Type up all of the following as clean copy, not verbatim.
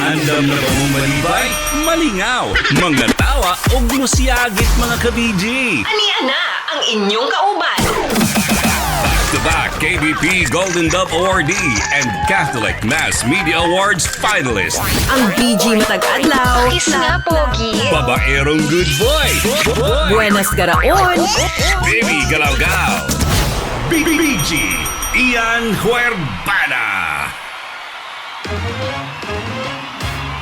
Andam na ba mong malibay? Malingaw, mga tawa o musiyagit, mga ka-BG. Ania na ang inyong kauban. Back-to-back KBP Golden Dove Awardee and Catholic Mass Media Awards finalist. Ang BG matag adlaw. Kiss nga, pogi. Babaerong good boy. Buenas garaon. Baby Galaw-Gaw. BG Ian Huerbana.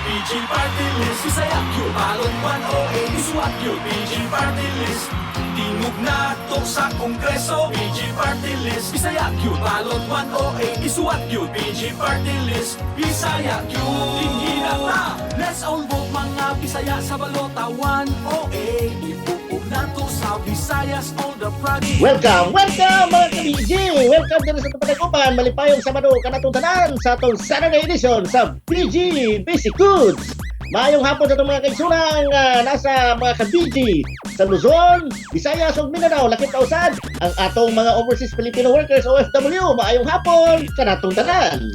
BG Party List, Bisaya Q, Balot 108, Isuwat Q, BG Party List. Tingog na to sa Kongreso, BG Party List, Bisaya Q, Balot 108, Isuwat Q, BG Party List, Bisaya Q. Tingin na ta, let's all vote, mga Bisaya, sa balota 108. Ibuo na to sa Visayas, all the project. Welcome, welcome, mga ka-BG! Welcome din sa itong malipayong Sabado kanatong tanan sa atong Saturday edition sa BG Basic Goods. Maayong hapon sa itong mga kaigsuonan nasa mga ka-BG sa Luzon, Visayas ug Mindanao, lakip na usad ang atong mga overseas Filipino workers, OFW. Maayong hapon kanatong tanan.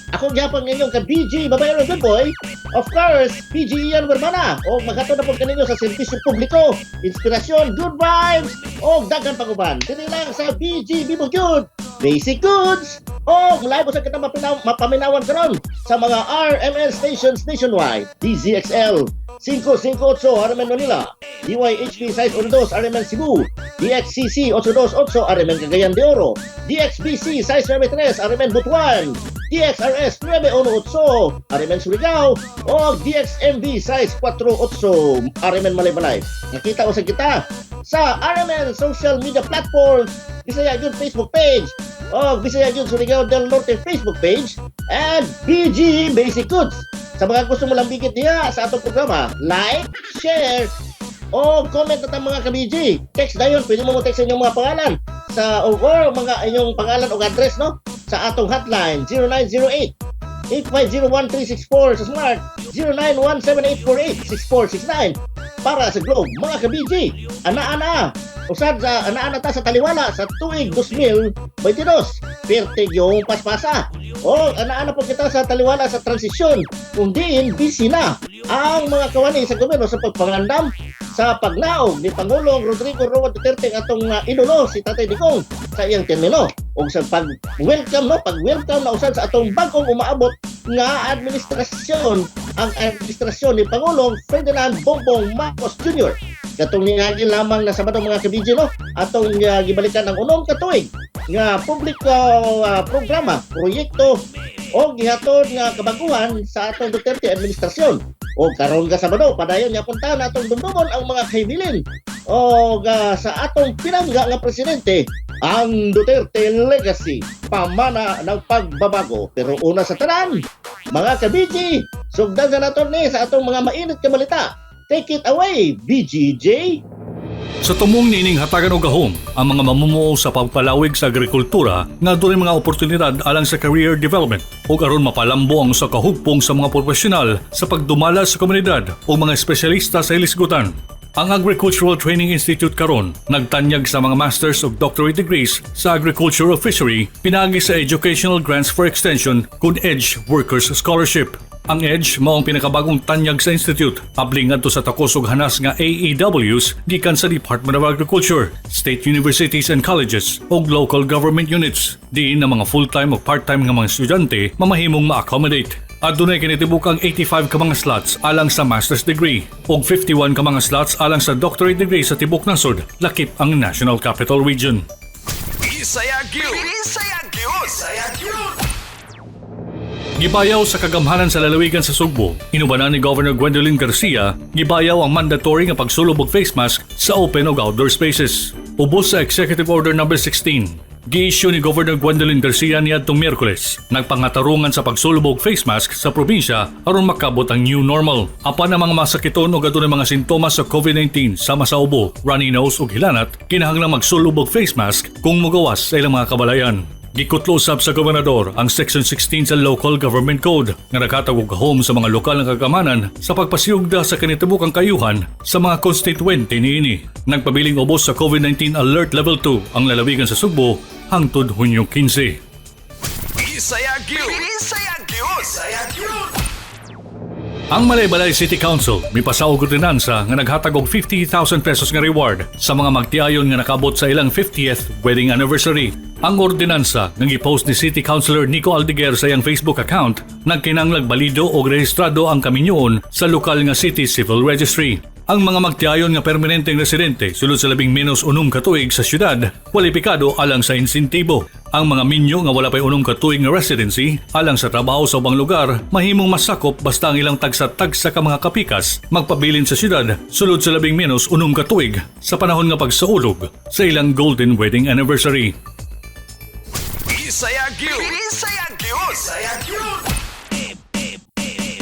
Ako gyapon inyong ka-BG, babae good boy. Of course, BG Ian Bermana. O maghatod na po kaninyo sa serbisyo publiko, inspirasyon, good vibes, o daghan pang uban. Dili lang sa BG Bibo Good, Basic Goods, o live sa kita mapaminawan karon sa mga RMN stations nationwide. DZXL 558 RMN Manila, DYHB 612 RMN Cebu, DXCC 828 RMN Cagayan de Oro, DXBC 693 RMN Butuan, DXRS 918 RMN Surigao, o DXMB 648 RMN Malaybalay. Nakita ko sa kita sa RMN social media platforms, Bisaya Gyud Facebook page, o Bisaya Gyud Surigao del Norte Facebook page, and BG Basic Goods. Sa mga gusto mo lambigit niya sa atong programa, like, share, o comment at ang mga ka-BG. Text dayon, pwede mo mo text inyong mga pangalan sa or mga inyong pangalan o address, no, sa atong hotline 0908 8501364 sa Smart, 09178486469 para sa Globe. Mga ka-BG, ana-ana usad sa ana-ana ta sa taliwala sa tuig 2022, perti yung paspasa o ana-ana po kita sa taliwala sa transisyon kung diin busy na ang mga kawani sa gobyerno sa pagpangandam sa pagnaog ni Pangulong Rodrigo Roa Duterte, ang atong idolo, si Tatay Digong, sa iyang termino ug sa pag-welcome, no, pag-welcome na usad sa atong bagong umaabot nga administrasyon, ang administrasyon ni Pangulong Ferdinand Bongbong Marcos Jr. Katong niagi lamang na Sabado, mga ka-BG, no, atong gibalikan ang unong katuig nga public programa, proyekto o gihatod nga kabaguhan sa atong Duterte administrasyon. O karon nga Sabado, padayon nga punta na atong dumdumon ang mga kahibilin o sa atong pinangga nga presidente, ang Duterte Legacy, pamana ng pagbabago. Pero una sa tanan, mga ka-BG, sugdan sa naton ni sa atong mga mainit ka balita. Take it away, BGJ. Sa tumong niining hatagan og gahom ang mga mamumuo sa pagpalawig sa agrikultura nga dunay mga oportunidad alang sa career development ug aron mapalambo ang usa ka hugpong sa mga profesional sa pagdumala sa komunidad o mga espesyalista sa hilisgutan. Ang Agricultural Training Institute karon nagtanyag sa mga masters ug doctorate degrees sa agriculture o fishery pinaagi sa Educational Grants for Extension kun EDGE Workers Scholarship. Ang EDGE mao ang pinakabagong tanyag sa institute, abli ngadto sa takos ug hanas nga AEWs gikan sa Department of Agriculture, state universities and colleges ug local government units. Diin ang mga full-time o part-time nga mga estudyante mamahimong ma-accommodate. Adunay kinitibukang 85 ka mga slots alang sa master's degree ug 51 ka mga slots alang sa doctorate degree sa tibok nasod, lakip ang National Capital Region. Bisaya Gyud. Bisaya Gyud. Bisaya Gyud. Gibayaw sa kagamhanan sa lalawigan sa Sugbo, inubanan ni Governor Gwendolyn Garcia, gibayaw ang mandatory nga pagsulob og face mask sa open ug outdoor spaces. Ubos sa Executive Order No. 16, gi-issue ni Governor Gwendolyn Garcia niadtong Miyerkules, nagpangatarungan sa pagsulob og face mask sa probinsya aron makabot ang new normal. Apan ang mga masakiton o adunay mga sintomas sa COVID-19 sama sa ubo, runny nose ug hilanat, kinahanglang magsulob og face mask kung mugawas sa ilang mga kabalayan. Gikutlo usab sa gobernador ang Section 16 sa Local Government Code nga naghatag og gahom sa mga lokal nga kagamanan sa pagpasiyugda sa kinitibukang kayuhan sa mga konstituente niini. Nagpabiling ubos sa COVID-19 Alert Level 2 ang lalawigan sa Sugbo hangtod Hunyo 15. Bisaya Gyud. Bisaya Gyud. Bisaya Gyud. Ang Malaybalay City Council mipasaog ordinansa nga naghatag og 50,000 pesos nga reward sa mga magtiayon nga nakabot sa ilang 50th wedding anniversary. Ang ordinansa nga gipost ni City Councilor Nico Aldeguer sa iyang Facebook account nagkinahanglag balido og rehistrado ang kaminyoon sa lokal nga City Civil Registry. Ang mga magtiayon nga permanenteng residente sulod sa 16 ka tuig sa syudad kwalipikado alang sa insentibo. Ang mga minyo nga wala pay 6 ka tuig nga residency alang sa trabaho sa ubang lugar mahimong masakop basta ang ilang tagsa-tagsa ka mga kapikas magpabilin sa syudad sulod sa 16 ka tuig sa panahon nga pagsaulog sa ilang golden wedding anniversary. Bisaya Gyud. Bisaya Gyud. Bisaya Gyud.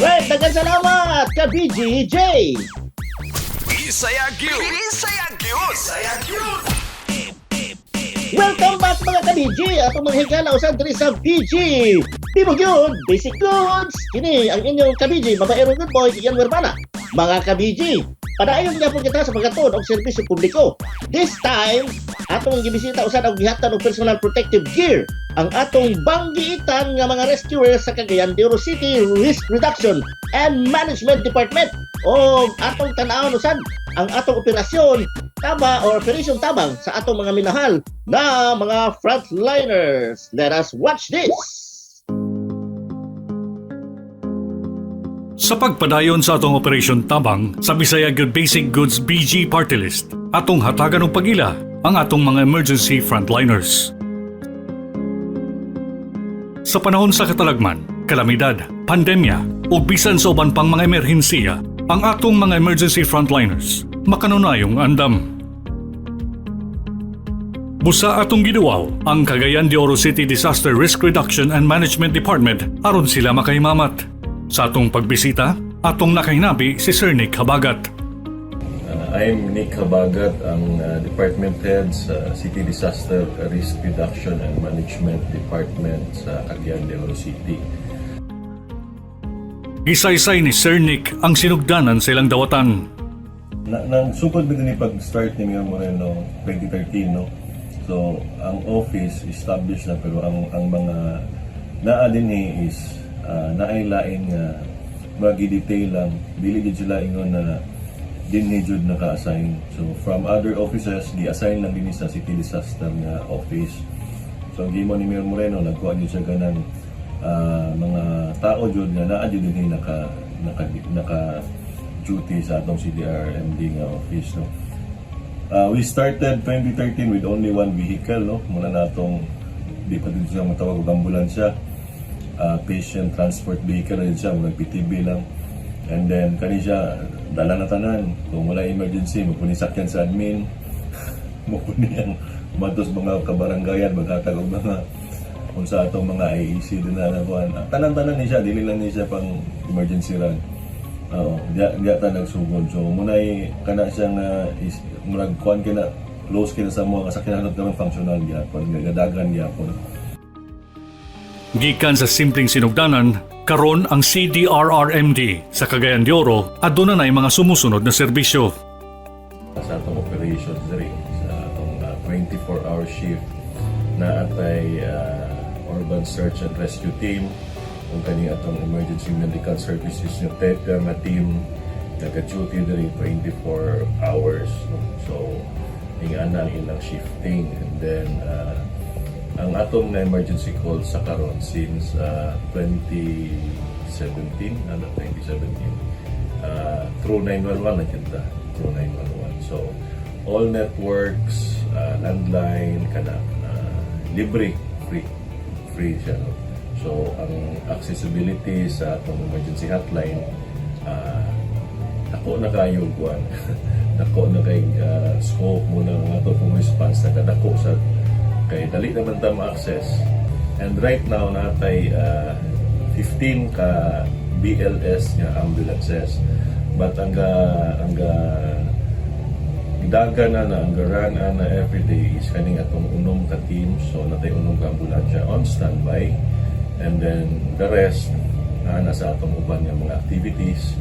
Right, daghang salamat ka BGJ. Bisaya Gyud. Bisaya Gyud. Bisaya Gyud. Welcome back, mga ka-BG! Atong mga higala usab diri sa BG. Tibog yun, Basic Goods! Kini ang inyong ka-BG, babaero good boy, Ian Werbana. Mga ka-BG, padayon nga po kita sa paghatod og serbisyo publiko. This time, atong gibisita usad og gihatan og personal protective gear ang atong banggiitan nga mga rescuers sa Cagayan de Oro City Risk Reduction and Management Department. O atong tan-awon usad ang atong operasyon taba or Operation Tabang sa atong mga minahal na mga frontliners. Let us watch this! Sa pagpadayon sa atong Operation Tabang sa Bisaya Good Basic Goods BG Party List, atong hatagan og pagila ang atong mga emergency frontliners. Sa panahon sa katalagman, kalamidad, pandemya, ug bisan sa uban pang mga emerhensiya, ang atong mga emergency frontliners makanunayong andam. Busa atong giduaw ang Cagayan de Oro City Disaster Risk Reduction and Management Department aron sila makahimamat. Sa atong pagbisita, atong nakahinabi si Sir Nick Habagat. I'm Nick Habagat, ang Department Head sa City Disaster Risk Reduction and Management Department sa Cagayan de Oro City. Gisaysay ni Sir Nick ang sinugdanan sa ilang dawatan. Na, nang sugod ba ni pag-start ni Mayor Moreno 2013, no? So, ang office established na pero ang mga naa dinhi is naay lain nga magi-detail lang, dili gid sila ingon na dinhi jud naka-assign. So, from other offices, gi-assign lang dinhi sa City Disaster nga office. So, ang gimo ni Mayor Moreno, nagkuha jud siya ganang mga tao jud nga naa jud dinhi naka duty sa atong CDRMD nga office, no. We started 2013 with only one vehicle, no. Muna natong di pa din siya matawag og ambulansya. Patient transport vehicle na din siya, mga PTV lang. And then kani siya dala na tanan. Kung wala emergency, mapuni sakyan sa admin. Mapuni ang matos mga kabarangayan maghatag og mga kung sa atong mga IEC din na nakuan. Tanan-tanan ni siya, dili lang ni siya pang emergency run. Oo, diya ta nagsugod. So munay kana siya nga is murag kuan kina close kina sa mga kasakyanan karon, functional gyapon, gadagan gyapon. Gikan sa simpleng sinugdanan, karon ang CDRRMD sa Cagayan de Oro aduna nay mga sumusunod na serbisyo. Sa atong operations diri sa atong 24-hour shift na atay urban search and rescue team kung kani atong emergency medical services yung TEPA nga team naga-duty diri 24 hours, no? So ingana ang ilang shifting and then ang atong na emergency call sa karon since 2017, ano, 2017, through 911 na kita, through 911. So all networks, landline kana, libre, free free siya, no? So ang accessibility sa atong emergency hotline, dako na kayo kuan, dako na kay scope mo na ang ato pong response, nakadako sa kay dali naman ta ma-access. And right now natay 15 ka BLS nga ambulances, but ang ga daga na na ang garan na everyday is kaning atong unom ka team. So natay unom ka ambulansya on standby and then the rest na nasa atong uban nga mga activities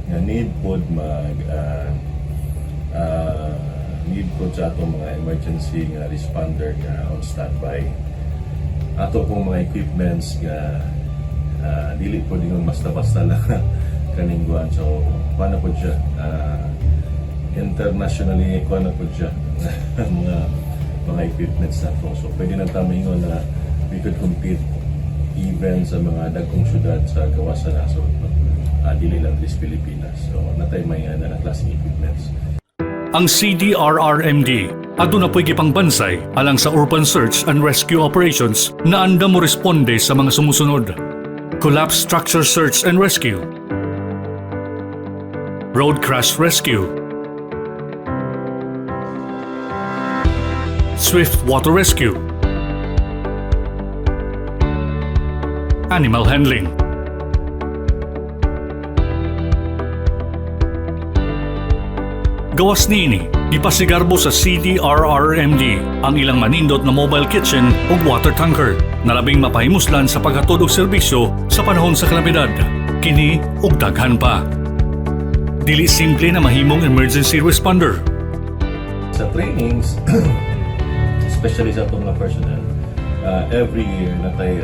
nga need pod mag need pod sa atong mga emergency nga responder nga on standby. Ato pong mga equipments nga dili po dingon basta-basta lang. Kaning kuan, so kuan na po siya, internationally kuan na po siya mga equipments na to. So pwede na ta maingon na we could compete even sa mga dagkong syudad sa gawas sa nasod, no? Dili lang this Pilipinas. So natay may na klaseng equipments. Ang CDRRMD aduna po'y gipangbansay alang sa urban search and rescue operations na andam mo responde sa mga sumusunod: collapse structure search and rescue, road crash rescue, swift water rescue, animal handling. Gawas niini, gipasigarbo sa CDRRMD ang ilang manindot na mobile kitchen ug water tanker na labing mapahimuslan sa paghatod og serbisyo sa panahon sa kalamidad. Kini ug daghan pa. Dili simple na mahimong emergency responder. Sa trainings, especially sa atong mga personnel, every year natay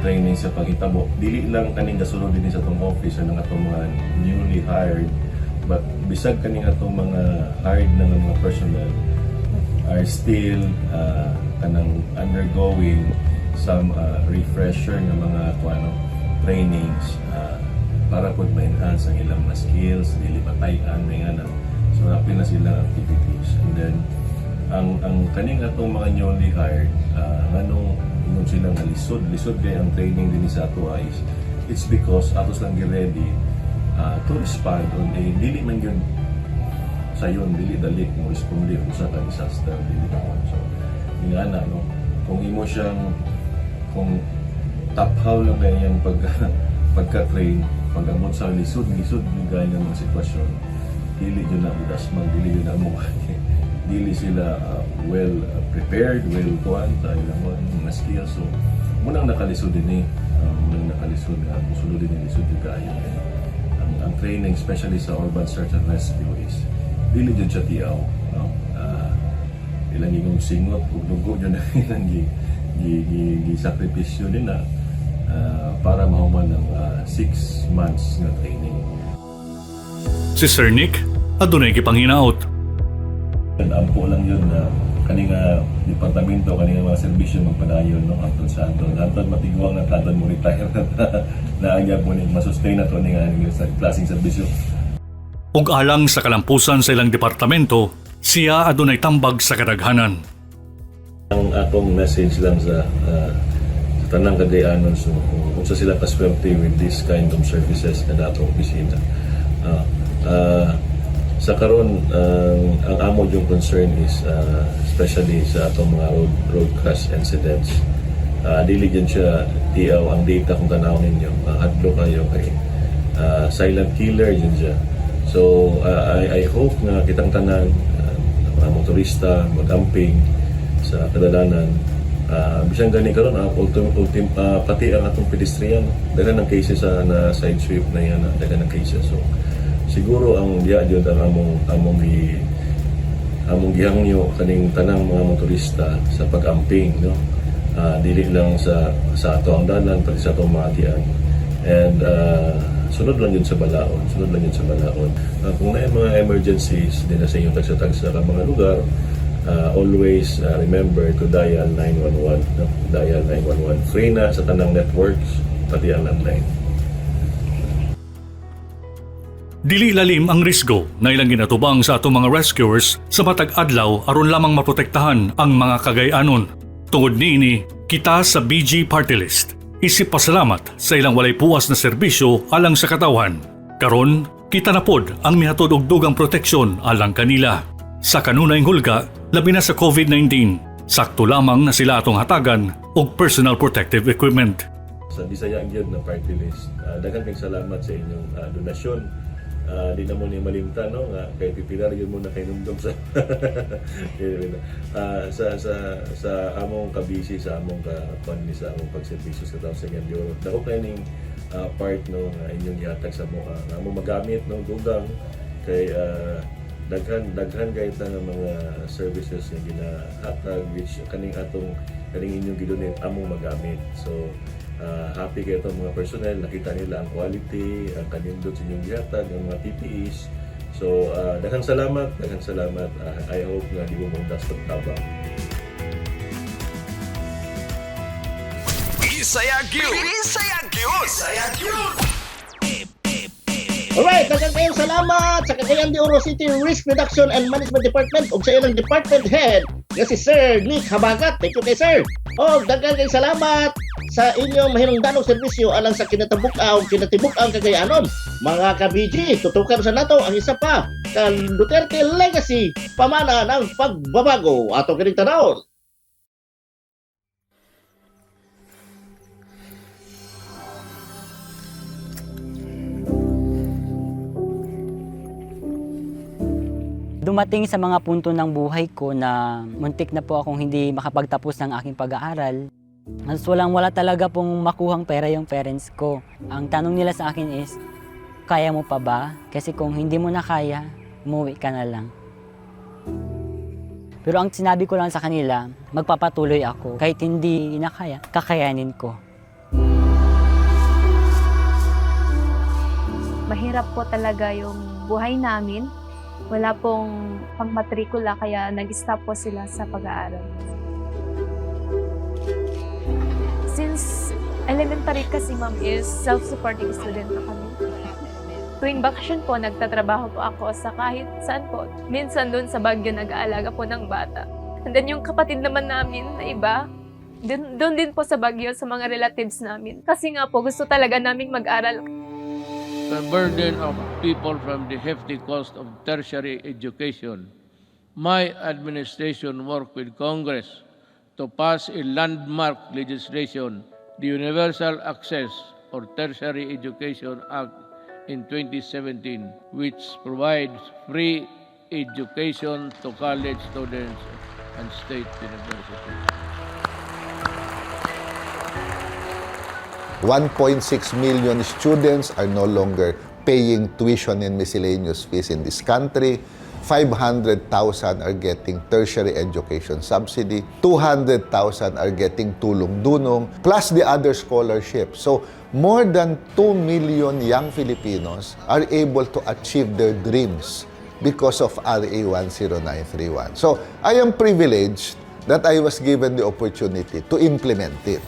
training sa paghitabo. Dili lang kaning gasulod dinhi sa atong office ang atong mga newly hired, but bisag kaning atong mga hired na nga mga personnel are still kanang undergoing some refresher nga mga kuano trainings para pud ma-enhance ang ilang mga skills, dili patayan may nga na. So apil na silang activities. And then ang kaning atong mga newly hired, nganong ingon silang nga lisod, lisod kay ang training dinhi sa ato is it's because ato silang gi-ready to respond on a dili man gyud sayon, dili dali mo responde kung sa ka disaster, dili ka. So ingana, no, kung imo siyang kung taphaw lang kay iyang pagka-train, pag amot sa lisod lisod yung gaya ng mga sitwasyon, dili yun na udasmang, dili yun na mo, dili sila well prepared, well kuan sa ilang mga skills. So munang nakalisod din eh, munang nakalisod nga musulod din lisod yung kaayo eh. Ang training, especially sa urban search and rescue, is dili jud siya tiaw, no? Ilang ingong singot ug dugo jud na ilang gi gi gi, gi sakripisyo din na para mahuman ang 6 months nga training. Si Sir Nick adunay gipanghinaot. Ampo lang yun na kani nga departamento, kani nga mga serbisyo magpadayon, no, hangtod sa hantod matiguang na, hantod mo retire na naagya po ni masustain na to ni nga sa klaseng serbisyo. Ug alang sa kalampusan sa ilang departamento, siya adunay tambag sa kadaghanan. Ang akong message lang sa tanang Cagayanon, so kung unsa sila kaswerte with this kind of services na atong opisina. Sa karon, ang amo yung concern is especially sa atong mga road crash incidents. Dili gyud siya tiaw ang data. Kung tanaw ninyo, hadlo kayo kay silent killer yun siya. So I hope nga kitang tanan, mga motorista, magamping sa kadalanan. Bisan gani karon, pati ang atong pedestrian, daghan ng cases sa na side sweep na yan, daghan ng cases. So siguro ang diya jud ang among gihangyo kaning tanang mga motorista sa pag-amping, no, dili lang sa ato ang dalan, pati sa atong mga agian, and sunod lang yun sa balaod, sunod lang yun sa balaod. Kung naay mga emergencies din na sa inyong tagsa-tagsa ka mga lugar, always remember to dial 911, no? Dial 911, free na sa tanang networks, pati ang landline. Dili lalim ang risgo na ilang ginatubang sa atong mga rescuers sa matag adlaw aron lamang maprotektahan ang mga Cagayanon. Tungod niini, kita sa BG Party List isip pasalamat sa ilang walay puwas na serbisyo alang sa katawhan. Karon, kita na pod ang mihatod og dugang proteksyon alang kanila. Sa kanunayng hulga, labi na sa COVID-19, sakto lamang na sila atong hatagan og personal protective equipment. Sa Bisaya gyud na party list, daghan kay salamat sa inyong donasyon. Di na mo ni malimtan, no, nga kay pipilar gyud mo na kay numdum sa sa among kabisi, sa among ka kuan ni sa among pagserbisyo sa tawo sa Europe. Dako kay ning part, no, nga inyong gihatag sa mo nga among magamit, no, dugang kay daghan daghan kay ta nga mga services nga ginahatag which kaning atong kaning inyong gidonate among magamit. So Happy kaayo itong mga personnel, nakita nila ang quality, ang kanindot sa inyong gihatag, ang mga PPEs. So, daghang salamat, daghang salamat. I hope nga di mo maundas pagtabang. Bisaya Gyud! Bisaya Gyud! Bisaya Gyud! Alright, daghang kayong salamat sa Cagayan de Oro City Risk Reduction and Management Department ug sa ilang department head nga si Sir Nick Habagat. Thank you kay sir. Og daghang kayong salamat sa inyong mahinungdanong serbisyo alang sa kinatabuk-aw kinatibuk-ang Cagayanon. Mga ka-BG, tutukan sa nato ang isa pa ka Duterte Legacy, pamana ng pagbabago. Ato kining tanawon. Dumating sa mga punto ng buhay ko na muntik na po akong hindi makapagtapos ng aking pag-aaral. Halos walang wala talaga pong makuhang pera yung parents ko. Ang tanong nila sa akin is, "Kaya mo pa ba? Kasi kung hindi mo na kaya, umuwi ka na lang." Pero ang sinabi ko lang sa kanila, magpapatuloy ako. Kahit hindi na kaya, kakayanin ko. Mahirap po talaga yung buhay namin. Wala pong pangmatrikula kaya nag-stop po sila sa pag-aaral. Since elementary kasi, ma'am, is self-supporting student na kami. Tuwing bakasyon po, nagtatrabaho po ako sa kahit saan po. Minsan doon sa Baguio, nag-aalaga po ng bata. And then yung kapatid naman namin na iba, doon din po sa Baguio sa mga relatives namin. Kasi nga po, gusto talaga naming mag-aral. The burden of people from the hefty cost of tertiary education, my administration worked with Congress to pass a landmark legislation, the Universal Access for Tertiary Education Act in 2017, which provides free education to college students and state universities. 1.6 million students are no longer paying tuition and miscellaneous fees in this country. 500,000 are getting tertiary education subsidy. 200,000 are getting tulong-dunong, plus the other scholarships. So, more than 2 million young Filipinos are able to achieve their dreams because of RA 10931. So, I am privileged that I was given the opportunity to implement it.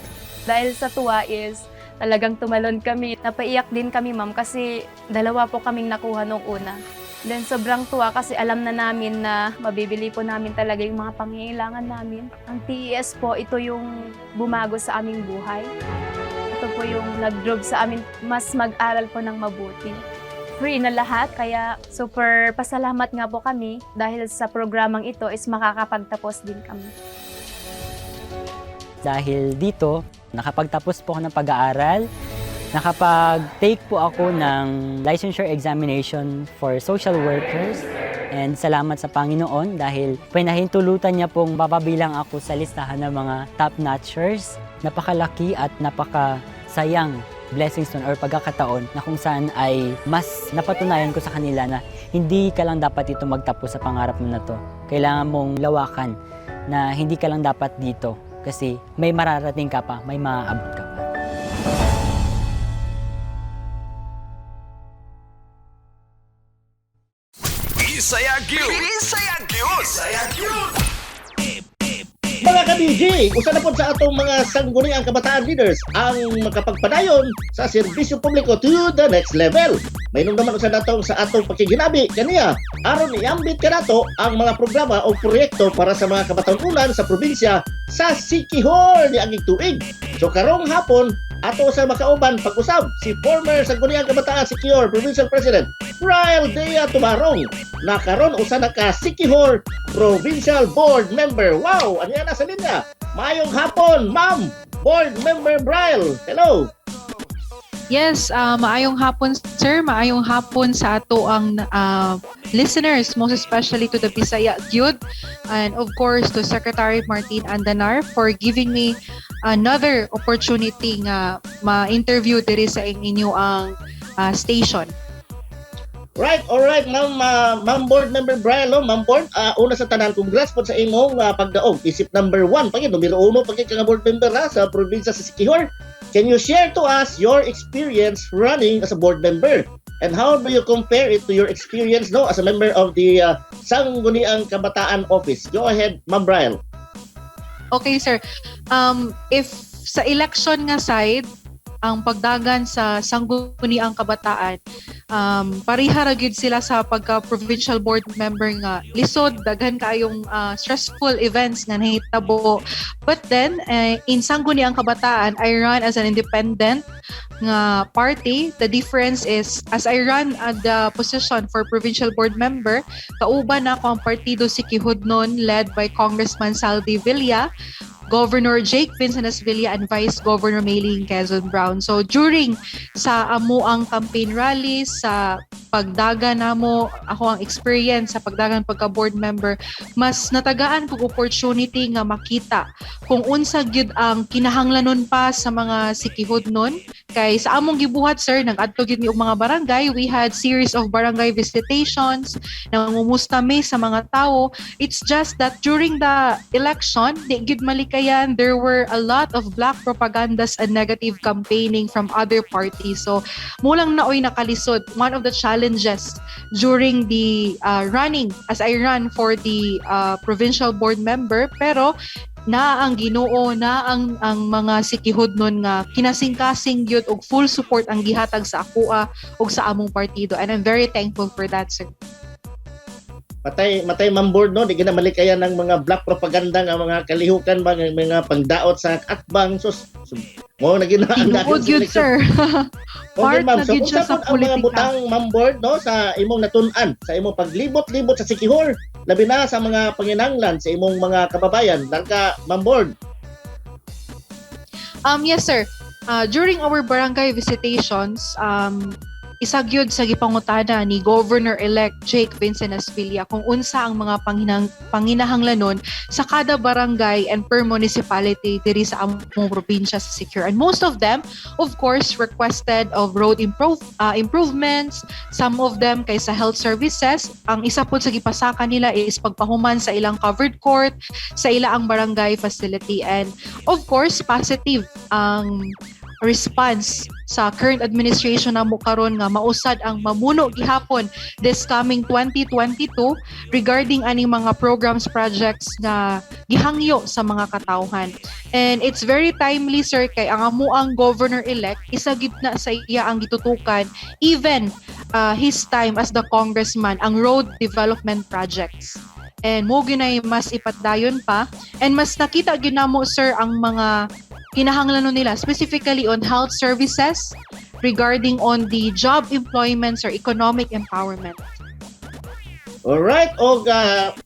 Dahil sa tuwa is talagang tumalon kami. Napaiyak din kami, ma'am, kasi dalawa po kaming nakuha nung una. Then sobrang tuwa kasi alam na namin na mabibili po namin talaga yung mga pangangailangan namin. Ang TES po, ito yung bumago sa aming buhay. Ito po yung nag-drove sa amin mas mag-aral po ng mabuti. Free na lahat, kaya super pasalamat nga po kami dahil sa programang ito is makakapagtapos din kami. Dahil dito, nakapagtapos po ako ng pag-aaral, nakapag-take po ako ng licensure examination for social workers, and salamat sa Panginoon dahil pinahintulutan niya pong mapabilang ako sa listahan ng mga top-notchers. Napakalaki at napakasayang blessings nun or pagkakataon na kung saan ay mas napatunayan ko sa kanila na hindi ka lang dapat dito magtapos sa pangarap mo na to. Kailangan mong lawakan na hindi ka lang dapat dito kasi may mararating ka pa, may maaabot ka pa. Bisaya Gyud! Bisaya Gyud! Bisaya Gyud! Mga ka-BG, usa na pod sa atong mga sangguniang kabataan leaders ang makapagpadayon sa serbisyo publiko to the next level. May naman usa natong sa atong pakiginabi kaniya aron iambit kanato ang mga programa o proyekto para sa mga kabatanunan sa probinsya sa Siquijor niaging tuig. So karong hapon ato sa makauban pag-usab si former Sangguniang Kabataan Siquijor Provincial President Ryle Dea Tumarong na karon usa na ka Siquijor Provincial Board Member. Wow, ano yan nasa linya? Maayong hapon, ma'am! Board Member Bryle. Hello. Yes, maayong hapon, sir, maayong hapon sa ato ang listeners, most especially to the Bisaya Gyud and of course to Secretary Martin Andanar for giving me another opportunity nga ma-interview diri sa inyo ang station. Right, all right, ma'am, ma'am board member Brian, no? Ma'am board, una sa tanan, congrats po sa imong pagdaog. Isip number one, pagin, numero uno, pagin ka nga board member ha, sa probinsya sa Siquijor. Can you share to us your experience running as a board member? And how do you compare it to your experience, no, as a member of the Sangguniang Kabataan Office? Go ahead, Ma'am Brian. Okay, sir. If sa election nga side, ang pagdagan sa Sangguniang Kabataan, pareha ra gyud sila sa pagka provincial board member nga lisod, daghan kaayong stressful events nga nahitabo. But then in Sangguniang Kabataan, I run as an independent nga party. The difference is as I run at the position for provincial board member, kauban nako ang partido Siquijodnon led by Congressman Zaldy Villa, Governor Jake Vincent Villa and Vice Governor Maylene Quezon Brown. So during sa amo ang campaign rallies, sa pagdagan namo, ako ang experience sa pagdagan pagka board member, mas natagaan kog opportunity nga makita kung unsa gyud ang kinahanglanon pa sa mga Siquijodnon. Kay sa among gibuhat, sir, nag-adto gyud mi og mga barangay. We had series of barangay visitations, nangumusta mi sa mga tao. It's just that during the election, di gyud malikayan, there were a lot of black propagandas and negative campaigning from other parties. So mao lang na oy nakalisod, one of the challenges during the running as I run for the provincial board member. Pero na ang Ginoo, na ang mga Siquijodnon nga kinasing-kasing gyud og full support ang gihatag sa akoa ug sa among partido, and I'm very thankful for that, sir. Matay matay, ma'am board, no, di gina malikayan ng mga black propaganda nga mga kalihukan ba nga mga pangdaot sa atbang. Sus, mo na gina ang Tinuod gyud, sir. Okay, Part ma'am. na So gyud unsa siya sa pud ang mga politika. butang, ma'am board, no, sa imong natun-an sa imong paglibot-libot sa Siquijor, labi na sa mga panginanglan sa imong mga kababayan? Langka, ma'am board. Yes, sir. During our barangay visitations, isa gyud sa gipangutana ni Governor-elect Jake Vincent Asvilla kung unsa ang mga panginahanglanon sa kada barangay and per municipality diri sa among probinsya sa Siquijor. And most of them, of course, requested of road improvements, some of them kay sa health services. Ang isa pod sa gipasaka nila is pagpahuman sa ilang covered court, sa ila ang barangay facility. And of course, positive ang response sa current administration namo karon nga mausad ang mamuno gihapon this coming 2022 regarding aning mga programs, projects nga gihangyo sa mga katawhan. And it's very timely, sir, kay ang amuang governor-elect, isa gid na sa iya ang gitutukan even his time as the congressman ang road development projects. And mo ginay mas ipadayon pa and mas nakita gyud namo, sir, ang mga kinahanglanon nila specifically on health services, regarding on the job employments or economic empowerment. Alright, og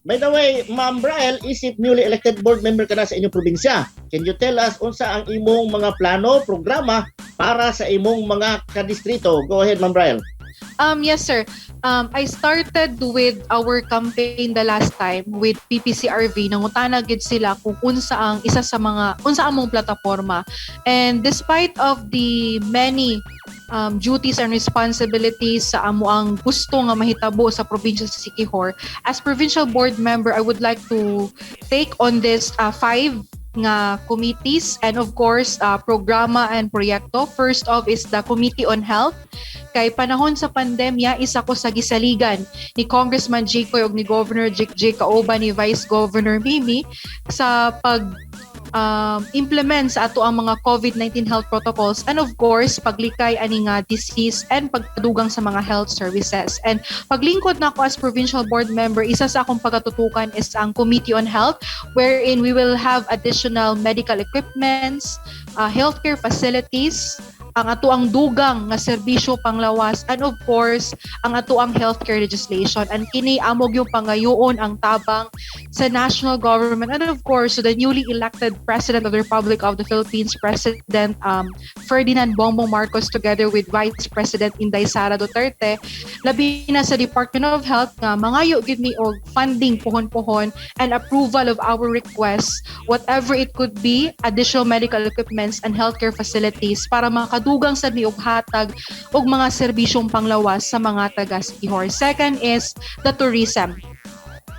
by the way, Ma'am Brael, isip newly elected board member ka na sa inyong probinsya. Can you tell us unsa ang imong mga plano, programa para sa imong mga kadistrito? Go ahead, Ma'am Brael. Yes, sir. I started with our campaign the last time with PPCRV. Nangutana gid sila kung unsa ang isa sa mga unsa among plataforma. And despite of the many duties and responsibilities sa amo ang gusto nga mahitabo sa probinsya sa Siquijor, as provincial board member, I would like to take on this five nga committees and of course programa and proyekto. First off is the Committee on Health. Kay panahon sa pandemya, isa ko sa gisaligan ni Congressman J. ug ni Governor Jake J. kauban ni Vice Governor Mimi sa pag implement sa ato ang mga COVID-19 health protocols and of course paglikay ani nga disease and pagpadugang sa mga health services. And paglingkod nako as provincial board member, isa sa akong pagatutukan is ang Committee on Health wherein we will have additional medical equipments, healthcare facilities, ang ato ang dugang nga serbisyo panglawas and of course ang ato ang healthcare legislation. And kini amo gyud pangayoon ang tabang sa national government and of course to the newly elected President of the Republic of the Philippines, President Ferdinand Bongbong Marcos, together with Vice President Inday Sara Duterte, labi na sa Department of Health nga mangayo gyud mi og funding pohon-pohon and approval of our requests, whatever it could be, additional medical equipments and healthcare facilities para makadugang makadugang sad mi og hatag og mga serbisyong panglawas sa mga taga Siquijor. Second is the tourism.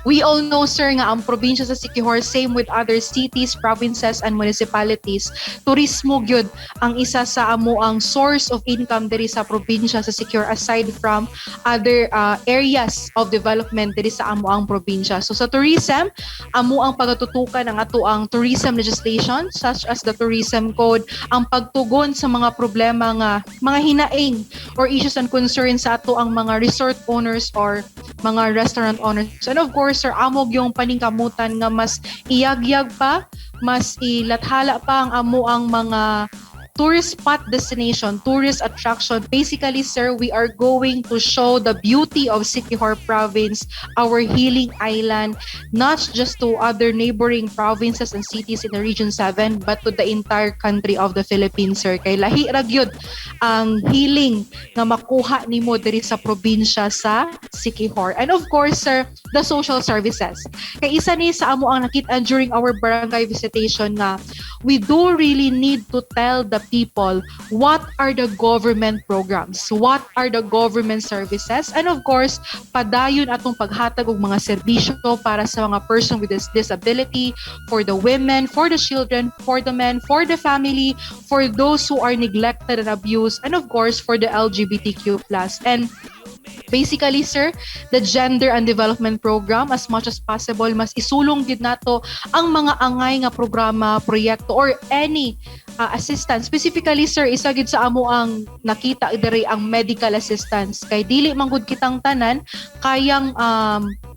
We all know, sir, nga ang probinsya sa Siquijor, same with other cities, provinces, and municipalities, turismo gyud ang isa sa amo ang source of income diri sa probinsya sa Siquijor aside from other areas of development diri sa amo ang probinsya. So sa tourism, amo ang pagatutukan ang ato ang tourism legislation such as the tourism code, ang pagtugon sa mga problema nga mga hinaing or issues and concerns sa ato ang mga resort owners or mga restaurant owners. And of course, sir, amo yung paningkamutan nga mas iyagyag pa, mas ilathala pa ang amo ang mga tourist spot destination, tourist attraction. Basically, sir, we are going to show the beauty of Siquijor Province, our healing island, not just to other neighboring provinces and cities in the Region 7, but to the entire country of the Philippines, sir. Kay lahi ra gyud ang healing nga makuha nimo diri sa probinsya sa Siquijor. And of course, sir, the social services. Kay isa ni sa amo ang nakita during our barangay visitation nga we do really need to tell the people what are the government programs, what are the government services, and of course, padayon atong paghatag og mga serbisyo para sa mga person with disability, for the women, for the children, for the men, for the family, for those who are neglected and abused, and of course, for the LGBTQ+. And basically, sir, the gender and development program, as much as possible, mas isulong gid nato ang mga angay nga programa, proyekto, or any assistance. Specifically, sir, isa gid sa amo ang nakita diri ang medical assistance. Kay dili man gud kitang tanan kayang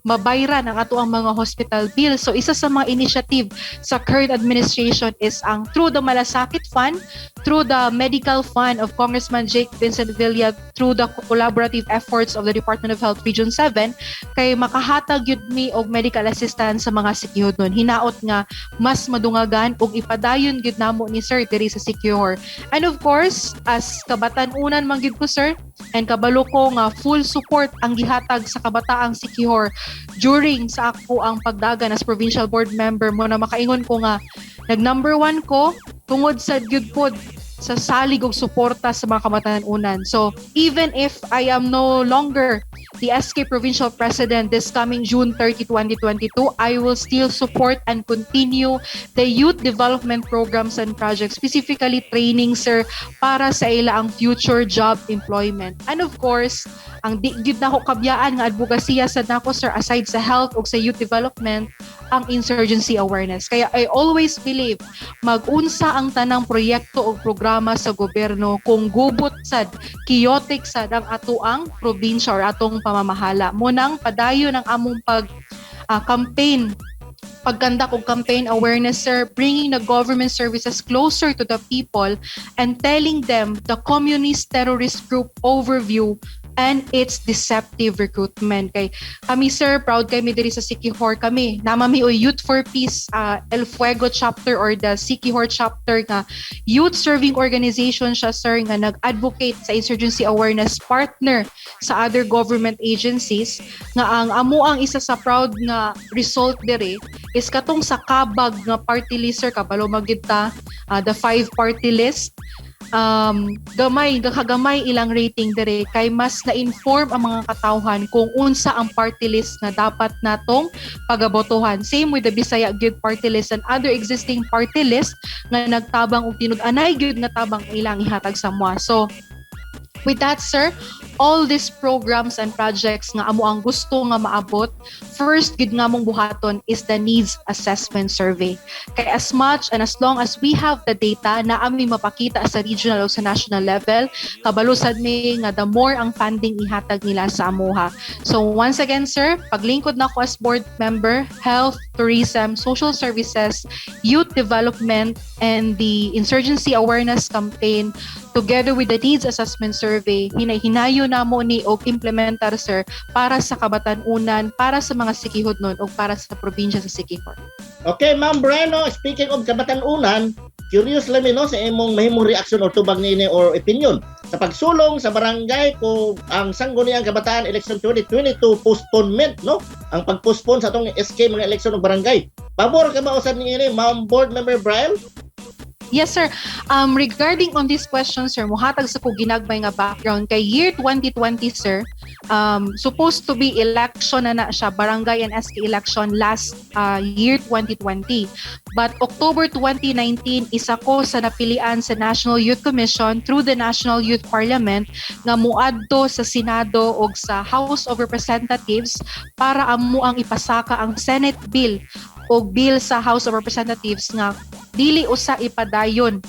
mabayran ang ato ang mga hospital bill. So isa sa mga initiative sa current administration is ang through the Malasakit Fund, through the Medical Fund of Congressman Jake Vincent Villa, through the collaborative efforts of the Department of Health Region 7, kay makahatag yun mi og medical assistance sa mga Siquijornon. Hinaot nga mas madungagan og ipadayon gyud namo ni, sir, diri sa Siquijor. And of course, as kabatan-unan man gyud ko, sir, and kabalo ko nga full support ang gihatag sa kabataang Siquijor during sa ako ang pagdagan as provincial board member mo na makaingon ko nga nag number one ko tungod sa gyud pod sa salig og suporta sa mga kabatan-unan. So, even if I am no longer the SK Provincial President this coming June 30, 2022, I will still support and continue the youth development programs and projects, specifically training, sir, para sa ila ang future job employment. And of course, ang di gyud nako kabyaan nga advokasya sa nako, sir, aside sa health ug sa youth development, ang insurgency awareness. Kaya I always believe mag-unsa ang tanang proyekto o programa sa gobyerno kung gubot sad, chaotic sad ang atoang probinsya or atong pamamahala. Munang padayon ang among pag campaign, pag-conduct og campaign awareness, sir, bringing the government services closer to the people and telling them the communist terrorist group overview and its deceptive recruitment. Kay kami, sir, proud kami diri sa Siquijor kami. Namami o Youth for Peace El Fuego chapter or the Siquijor chapter nga youth serving organization siya, sir, nga nag-advocate sa insurgency awareness, partner sa other government agencies, nga ang amo ang isa sa proud nga result diri is katong sa kabag nga party list, sir, kabalo magyud ta, the five party list, gamay gakagamay ilang rating dire kay mas na-inform ang mga katawhan kung unsa ang party list nga dapat natong pagabotohan. Same with the Bisaya gyud party list and other existing party list nga nagtabang og tinud-anay gyud nga tabang ilang ihatag sa mua. So with that, sir, all these programs and projects nga amo ang gusto nga maabot, first gid nga mong buhaton is the needs assessment survey. Kay as much and as long as we have the data na ami mapakita sa regional o sa national level, kabalo sad mi nga the more ang funding ihatag nila sa amuha. So once again, sir, paglingkod nako as board member, health, tourism, social services, youth development, and the insurgency awareness campaign together with the needs assessment survey, hinay-hinayo namo ni og implementar, sir, para sa kabatan-unan, para sa mga Siquijornon og para sa probinsya sa Siquijor. Okay, Ma'am Breno, speaking of kabatan-unan, curious lang mi, no, sa imong mahimong reaction or tubag niini or opinion sa pagsulong sa barangay ko ang Sangguniang Kabataan Election 2022 postponement, no? Ang pagpostpone sa atong SK mga eleksyon ng barangay. Pabor ka ba usab niini, Ma'am Board Member Braille? Yes, sir. Regarding on this question, sir, muhatag sa ko ginagmay nga background kay year 2020, sir, supposed to be election na na siya, barangay and SK election last year 2020. But October 2019, isa ko sa napilian sa National Youth Commission through the National Youth Parliament nga muadto sa Senado og sa House of Representatives para amo ang ipasaka ang Senate bill o bill sa House of Representatives nga dili usa ipadayon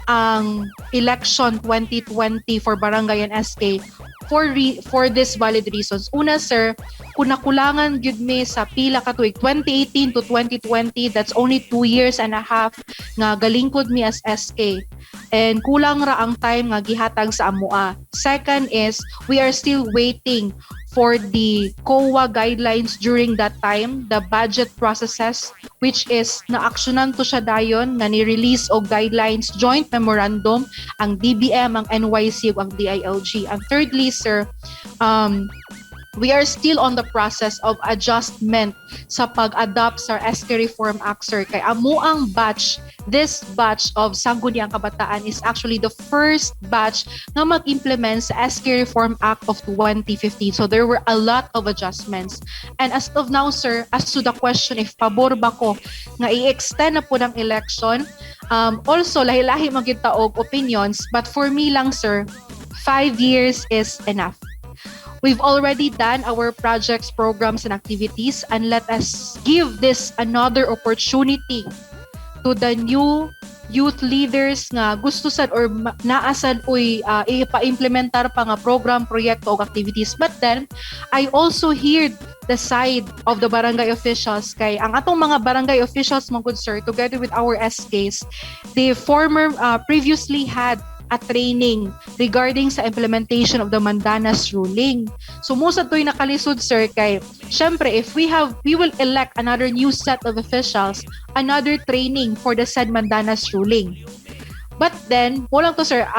ang election 2020 for barangay and SK for this valid reasons. Una, sir, kung nakulangan gyud mi sa pila ka tuig, 2018 to 2020, that's only 2 years and a half nga galingkod mi as SK. And kulang ra ang time nga gihatag sa amoa. Second is we are still waiting for the COA guidelines during that time, the budget processes, which is na-actionan to siya dayon nga ni-release og guidelines joint memorandum ang DBM, ang NYC ug ang DILG. And thirdly, sir, we are still on the process of adjustment sa pag-adopt sa SK Reform Act, sir. Kay amo ang batch, this batch of Sangguniang Kabataan is actually the first batch nga mag-implement sa SK Reform Act of 2015. So there were a lot of adjustments. And as of now, sir, as to the question if pabor ba ko nga i-extend na po ng election, also lahi-lahi man gyud ta og opinions, but for me lang, sir, 5 years is enough. We've already done our projects, programs, and activities, and let us give this another opportunity to the new youth leaders nga gusto sad or naa sad uy ipa-implementar pa nga program, proyekto o activities. But then, I also hear the side of the barangay officials kay ang atong mga barangay officials, mga good sir, together with our SKs, the former previously had a training regarding sa implementation of the Mandanas ruling. So most ato'y nakalisod, sir, kay syempre if we will elect another new set of officials, another training for the said Mandanas ruling. But then, walang to, sir,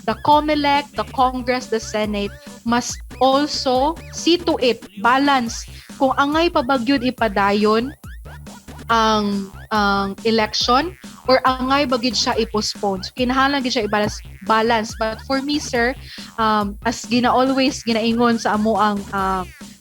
the COMELEC, the Congress, the Senate must also see to it, balance, kung angay pa ba gyud ipadayon ang election or angay ba gyud siya i-postpone. So kinahanglan gyud siya i-balance balance. But for me, sir, as gina always ginaingon sa amo ang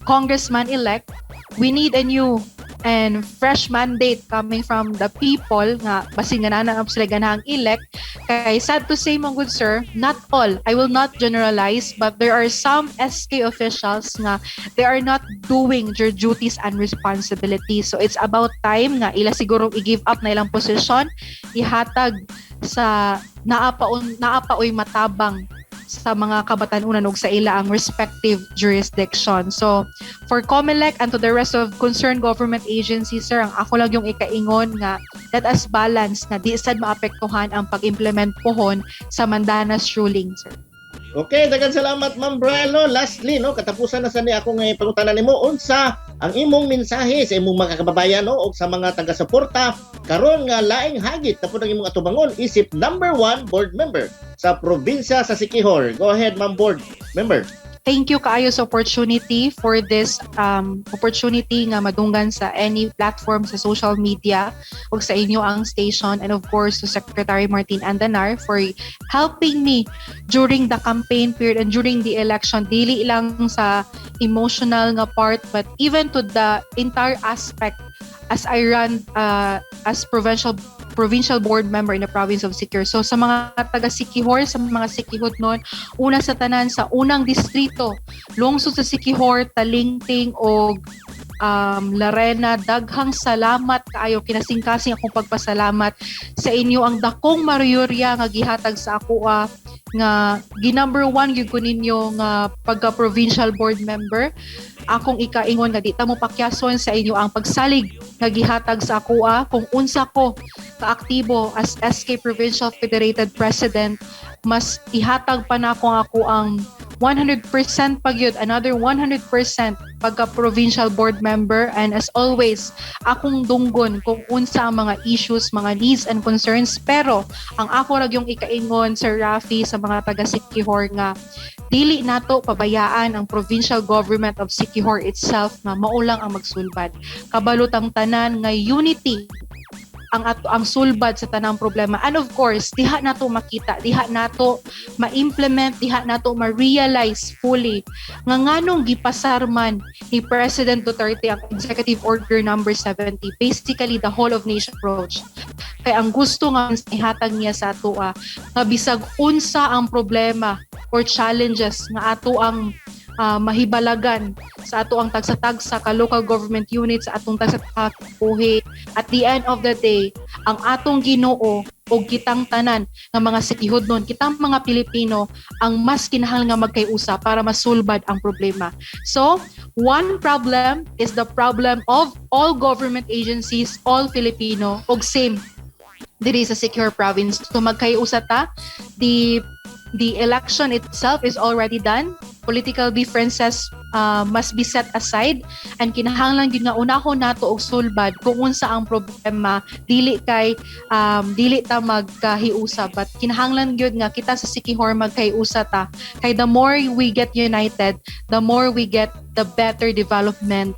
congressman elect, we need a new and fresh mandate coming from the people nga basin nga na sila ganahang elect. Kay sad to say, mga good sir, not all, I will not generalize, but there are some SK officials nga they are not doing their duties and responsibilities. So it's about time nga ila siguro i-give up na ilang position, ihatag sa naa pa oy matabang sa mga kabatan-unan ug sa ila ang respective jurisdiction. So, for COMELEC and to the rest of concerned government agencies, sir, ang ako lang yung ikaingon nga let us balance na di sad maapektuhan ang pag-implement pohon sa Mandanas ruling, sir. Okay, daghang salamat, Ma'am Brian, no. Lastly, no, katapusan na sa ni akong pangutana nimo, unsa ang imong mensahe sa imong mga kababayan, no, og sa mga taga-suporta karon nga laing hagit na pud ang imong atubangon isip number one board member sa probinsya sa Siquijor? Go ahead, Ma'am Board Member. Thank you kaayo sa opportunity for this opportunity nga madunggan sa any platform sa social media ug sa inyo ang station, and of course to Secretary Martin Andanar for helping me during the campaign period and during the election, dili lang sa emotional nga part but even to the entire aspect as I run as provincial board member in the province of Siquijor. So sa mga taga Siquijor, sa mga Siquijornon, una sa tanan sa unang distrito, lungsod sa Siquijor, Talingting o Larena, daghang salamat kaayo, kinasingkasing akong pagpasalamat sa inyo ang dakong mayorya nga gihatag sa akoa nga gi number one gyud ko ninyo nga pagka provincial board member. Akong ikaingon nga di ta mo pakyason sa inyo ang pagsalig nga gihatag sa akoa. Kung unsa ko kaaktibo as SK Provincial Federated President, mas ihatag pa nako ang ako ang 100% pagyud, another 100% pagka provincial board member. And as always, akong dunggon kung unsa ang mga issues, mga needs and concerns. Pero ang ako ra yung ikaingon, Sir Rafi, sa mga taga Siquijor nga dili nato pabayaan ang provincial government of Siquijor itself nga mao lang ang magsulbad. Kabalo tang tanan nga unity Ang ato ang sulbad sa tanang problema. And of course, diha nato makita, diha nato ma-implement, diha nato ma-realize fully nga nganong gipasar man ni President Duterte ang Executive Order number 70, basically the whole of nation approach. Kay ang gusto nga ihatag niya sa atoa nga bisag unsa ang problema or challenges nga ato ang mahibalagan sa ato ang tagsa-tagsa ka local government units, sa atong tagsa-buhi, at the end of the day, ang atong Ginoo o kitang tanan nga mga Siquijodnon, kitang mga Pilipino ang mas kinahanglan nga magkayusa para masulbad ang problema. So, one problem is the problem of all government agencies, all Filipino, og same diri sa Siquijor Province. So magkayusa ta, the election itself is already done. Political differences must be set aside and kinahanglan gyud nga unahon nato og sulbad kung unsa ang problema, dili kay dili ta magkahiusa, but kinahanglan gyud nga kita sa Siquijor magkahiusa ta, kay the more we get united, the more we get the better development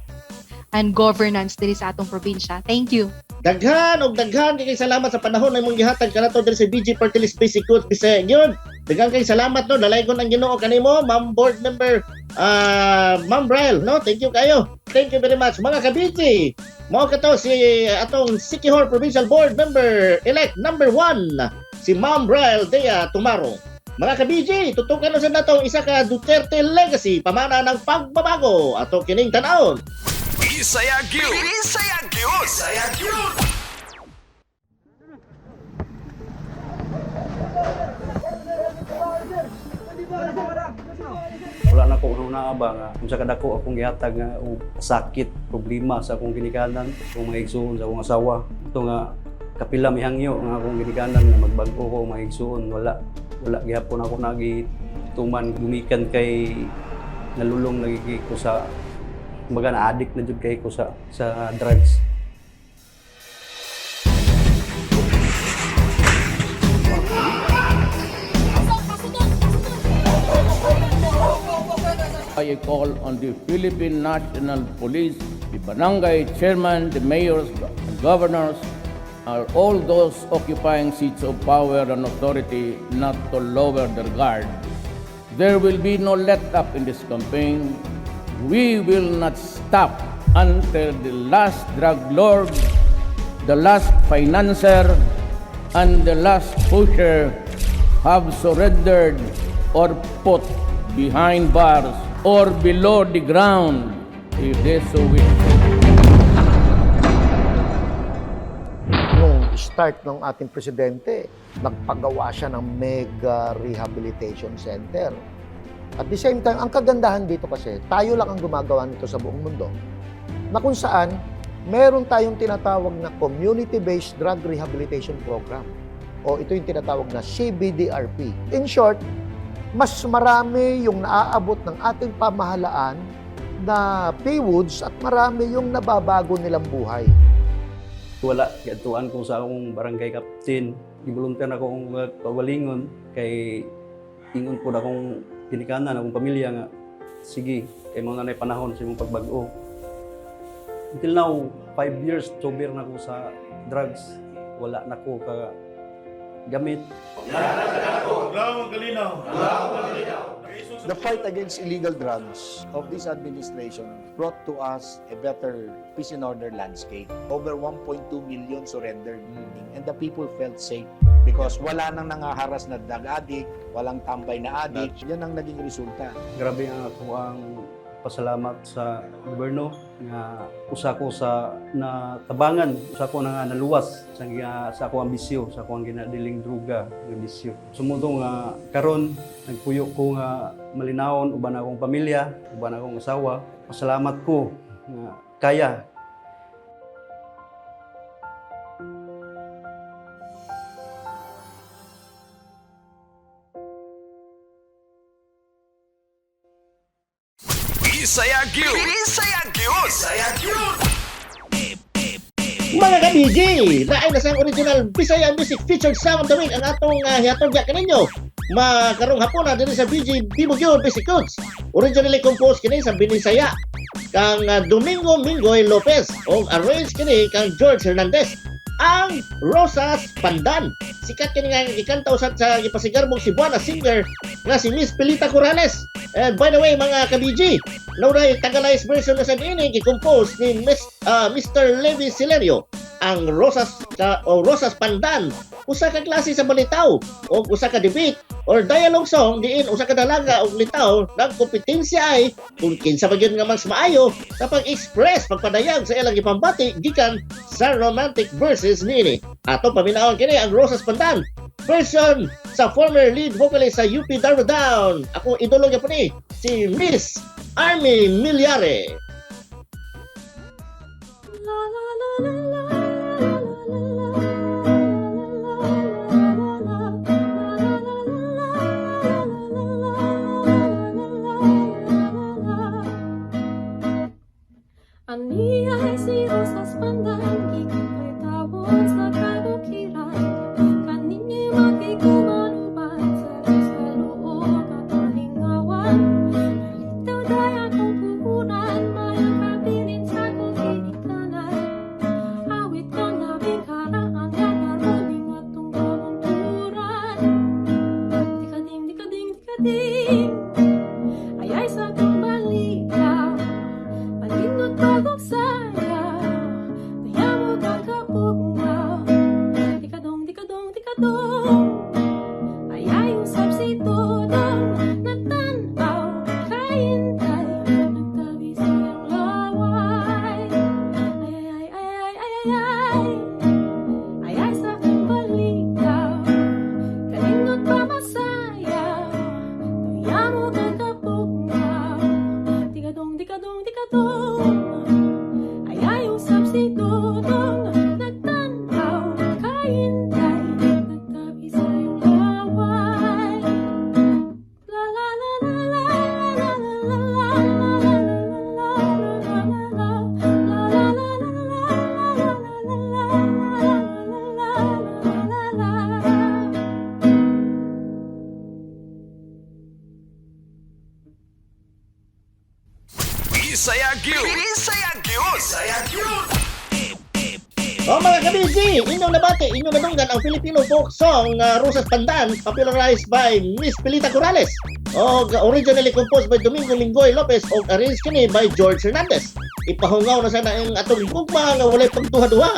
and governance diri sa atong probinsya. Thank you. Daghan og daghan kay salamat sa panahon na imong gihatag kanato diri sa BG Party List Basic Goods Bisaya gyud. Daghan kay salamat, no. Dalaygon ang Ginoo kanimo, Ma'am Board Member, Ma'am Braille, no. Thank you kayo. Thank you very much, mga ka-BG. Mao kato si atong Siquijor Provincial Board Member elect number 1, si Ma'am Braille Dea Tumaro. Mga ka-BG, tutukan na sa natong isa ka Duterte Legacy, pamana ng pagbabago. Ato kining tan-awon. Bisaya gyud. Bisaya gyud. Bisaya gyud. Wala na ko una ba nga kung sa kadako akong gihatag nga og sakit, problema sa akong ginikanan, akong mga igsuon, sa akong asawa. Ito nga kapila mihangyo nga akong ginikanan nga magbag-o ko mga igsuon, wala wala gihapon ako nagituman gumikan kay nalulong lagi ko sa, kumbaga, na addict na jud kay ko sa drugs. I call on the Philippine National Police, the barangay chairman, the mayors, governors, are all those occupying seats of power and authority not to lower their guard. There will be no let-up in this campaign. We will not stop until the last drug lord, the last financier, and the last pusher have surrendered or put behind bars or below the ground if they so wish. Nung start ng ating presidente, nagpagawa siya ng mega rehabilitation center. At the same time, ang kagandahan dito kasi, tayo lang ang gumagawa nito sa buong mundo, na kung saan, meron tayong tinatawag na Community-Based Drug Rehabilitation Program. O ito yung tinatawag na CBDRP. In short, mas marami yung naaabot ng ating pamahalaan na PWUDs at marami yung nababago nilang buhay. Wala, giadtuan ko sa akong barangay captain. Givolunteer na ko akong kaugalingon kay ingon po akong ginikanan, akong pamilya nga sige, kay mao na panahon sa imong pagbag-o. Until now, 5 years sober na ko sa drugs. Wala na ko ka gamit. The fight against illegal drugs of this administration brought to us a better peace and order landscape. Over 1.2 million surrendered and the people felt safe because wala nang nangaharas na drug addict, walang tambay na addict. Yan ang naging resulta. Grabe ang ako ang pasalamat sa gobyerno nga usa ko sa natabangan, usa ko na nga naluwas sa ako ang bisyo, sa ako ang ginadiling druga nga bisyo. Sumuto nga karon nagpuyo ko nga malinawon uban akong pamilya, uban akong asawa. Pasalamat ko nga kaya. Bisaya gyud. Bisaya gyud. Bisaya gyud. Mga ka-BG, lain na sang original Bisaya Music featured song of the week ang atong hihatod ya kaninyo. Makarong hapon na diri sa BG Bibo gyud Basic Goods. Originally composed kini sa Binisaya kang Domingo Mingoy Lopez o arranged kini kang George Hernandez. Ang Rosas Pandan. Sikat kini nga gikanta usab sa gipasigarbong Cebuana singer nga si Miss Pilita Corrales. And by the way, mga ka-BG, naunay Tagalized version na sa niini gi-compose ni Mr. Levi Silerio. Ang Rosas ka, o Rosas Pandan, usa ka klase sa balitaw o usa ka debate or dialogue song diin usa ka dalaga og litaw nagkompetensya ay kung kinsa pa gyud nga mas maayo sa pag-express, pagpadayag sa ilang gipambati gikan sa romantic verses niini. Ato paminawon kini ang Rosas Pandan version sa former lead vocalist sa UP Darbo Down. Ako idolo gyapon ni si Miss Army Milyare. Aniay si Rosas Pandan, gikan kay tawon sa kabukiran. Kaninyo'y makikumanuban sa sa loob at kalingawan. Nalitaw day akong puhunan, mayang kabilin sa akong ginikanan. Awit kong labing karaan, nga karuming atong kabunturan. Dikading, dikading, dikading, ayay sa akong balita. Palindot pagong saya, dayamo kang kapugnaw. Dikadong, dikadong, dikadong, ayay usab si Dodong. Natanaw, kahintay, nagtabi sa iyang laway. Ay, ay, ay, ay, ay, ay, ay, ayay sa akong balita. Kalindot pa masaya, dayamo kang kapugnaw. Dikadong, dikadong, dikadong, ayay usab si Dodong. Nagtanaw, kahintay, nagtabi sa iyong laway. La la la la la la la la la la la la la la la la la la la. Bisaya gyud. Bisaya gyud. Bisaya gyud. O mga ka-BG, inyong nabati, inyong nadunggan ang Filipino folk song Rosas Pandan, popularized by Miss Pilita Corrales. O originally composed by Domingo Mingoy Lopez o arranged kini by George Hernandez. Ipahungaw na sana ang atong gugma nga walay pagduha-duha.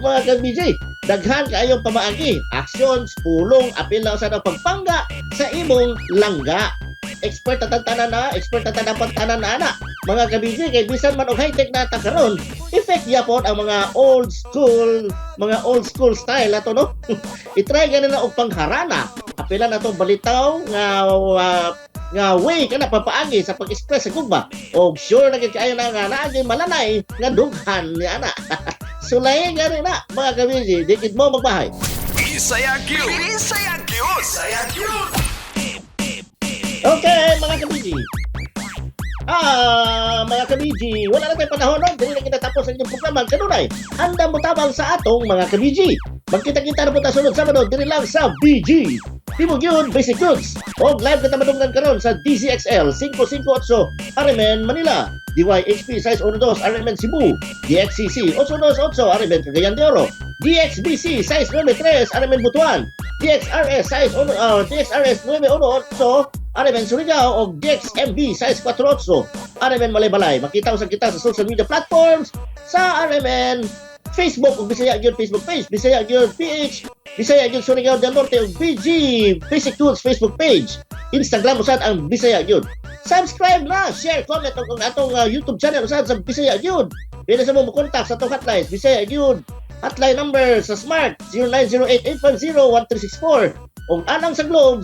Mga ka-BG, daghan kaayong pamaagi, actions, pulong, apil na sa pagpangga sa imong langga. Expert na tanan na, expert na tanan tanan na ana. Mga ka-BG, kay bisan man og high-tech na ta karon, effect yapon ang mga old school style ato, no? I-try gani na og pangharana. Apila na to balitaw nga way kana papaagi sa pag-express sa gugma. Og sure na gid kaayo na nga naa gyud malanay nga dughan ni ana. Sulay gani na mga ka-BG, dikit mo magbahay. Bisaya gyud. Bisaya gyud. Bisaya gyud. Okay, mga ka-BG. Mga ka-BG, wala na tayong panahon, no? Dili na kita tapos ang inyong programa. Kanunay, handa mo tabang sa atong mga ka-BG. Magkita-kita na po ta sunod Sabado, dili lang sa BG. Timog yun, Basic Goods. Og live kita madunggan karon sa DZXL 558 RMN Manila, DYHP 612 RMN Cebu, DXCC 828 RMN Cagayan de Oro, DXBC 693 RMN Butuan, DXRS 61, DXRS 918 RMN Surigao o DXMB 648 RMN Malaybalay. Makita usab kita sa social media platforms sa RMN Facebook ug Bisaya gyud Facebook page, Bisaya gyud PH, Bisaya gyud Surigao del Norte ug BG Basic Tools Facebook page. Instagram usad ang Bisaya gyud. Subscribe na, share, comment og ang atong YouTube channel usad sa Bisaya gyud. Pwede sa mo mo-contact sa atong hotlines, Bisaya gyud. Hotline number sa Smart 0908-850-1364 ug anang sa Globe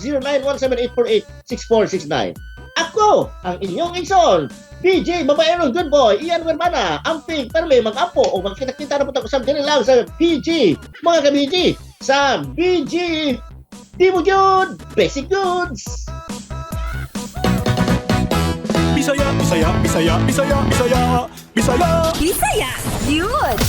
0917-848-6469. Ako ang inyong igsoon, BJ Babaero Good Boy, Ian Werbana, amping perme mag-apo o magkita-kita na po tayo usab diri lang sa BG, mga ka-BG, sa BG Di mo gyud Basic Goods. Bisaya, Bisaya, Bisaya, Bisaya, Bisaya, Bisaya. Bisaya gyud.